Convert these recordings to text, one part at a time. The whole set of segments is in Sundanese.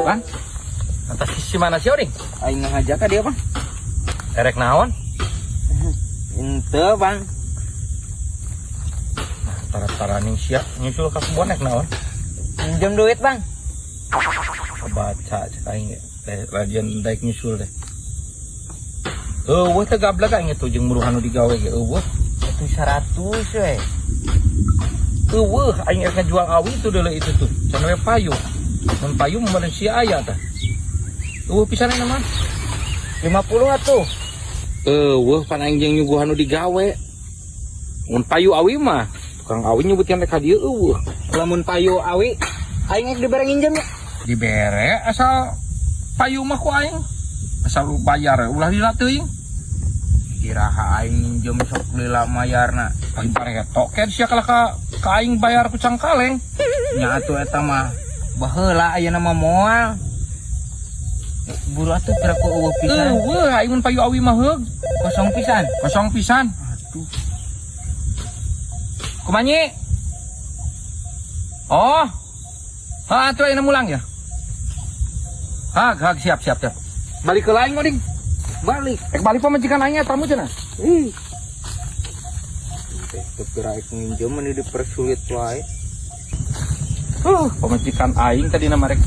Pan, atas si mana sih, Oding? Aing ngahaja ka dia, Bang. Erek naon? Ente, Bang. Nah, tara-tara ning sia nyusul ka kebon rek naon? Minjem duit, Bang. Baca cek aing ge. Teh lajian daek nyusul teh. Euweuh teh gablek aing itu jeung muruhan nu digawe ge euweuh. Itu 100 we. Euweuh, aing rek ngajual awi itu deuleu itu tuh. Can we payu. Mun payu mah sia aya tah. Euweuh pisan aing mah. 50 atuh. Euweuh, pan aing jeung nyuguhan nu digawe. Mun payu awi mah tukang awi nyebutkeun rek ka dieu euweuh. Lamun payu awi, aing rek dibere nginjem ya. Dibere asal payu mah ku aing. Asal lu bayar ulah lila teuing. Iraha aing minjem sok lila mayarna? Aing pareto ken sia kalah ka aing bayar ku cangkaleng. Nya atuh eta mah baheula, ayeuna mah moal. Buru atuh, kira ku euweuh pisan. Euweuh, aing mun payu awi mah heug. Kosong pisan. Kosong pisan. Aduh. Kumaha, Nyi? Oh. Ha, atuh ayeuna mulang ya. Hag, hag, siap, siap, siap. Balik ke lain, Oding. Balik. Ek balik pamajikan aing tamu cenah. Ih. Teh teu kira rek nginjem meni dipersulit wae. Pamajikan aing tadi nama rek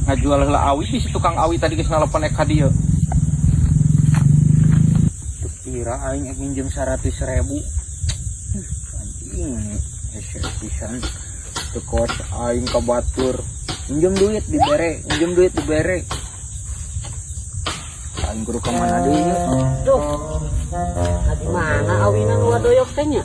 ngajual heula awi, si tukang awi tadi geus nalepon ek ka dieu. Teu kira aing rek minjem 100 ribu. Anjing, hese pisan. Teu kos aing ka batur. Minjem duit dibere, minjem duit dibere. Aing kudu ka mana deui ieu? Duh. Tadi mana awina nu wadoyok teh nya?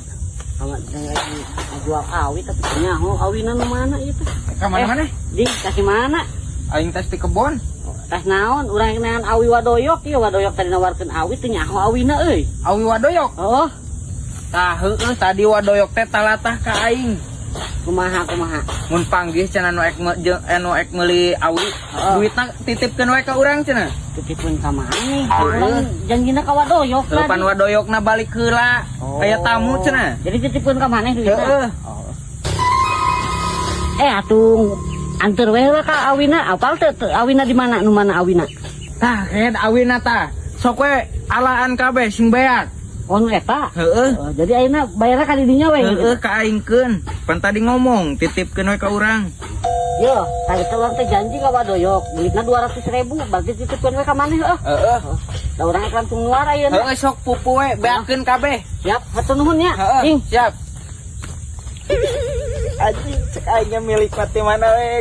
Sama lagi jual awi tapi nyaho awina nu mana ieu teh? Ka mana-mana? Ding, kasih mana? Aing tas di kebon. Tas naon? Urang neangan awi wadoyok ieu, wadoyok tadi nawarkeun awi teu nyaho awina euy. Awi wadoyok. Oh, Tah heueuh, tadi wadoyok teh talatah ka aing. Kumaha kumaha? Mun panggih cenah nu ek nu ek meuli awi, duitna titipkeun we ka urang cenah. Titipkeun ka maneh? Urang janjina ka wadoyok Heuh, pan tadi. Wadoyokna balik heula. Oh. Aya tamu cenah. Jadi titipkeun ka maneh duitna? Heeh. Oh. Eh, atuh anteur we lah ka awina, apal teu teu awina di mana, nu mana awina? Tah, kayak awina tah. Sok we alaan kabeh sing beak. Oh, nu eta. Heeh. Oh, jadi ayeuna bayarna ka didinya we. Heeh, ka aingkeun. Pan tadi ngomong titipkeun we ka urang. Yo, tadi teh urang teh janji ka wadoyok, duitna 200 ribu, berarti titipkeun we ka maneh heuh. Heeh. Da urang rek langsung nuar ayeuna. Heeh, sok pupu we beakeun kabeh. Siap, hatur nuhun ya. Heeh, Ding. siap. Anjing, cek aingnya milik mati mana we.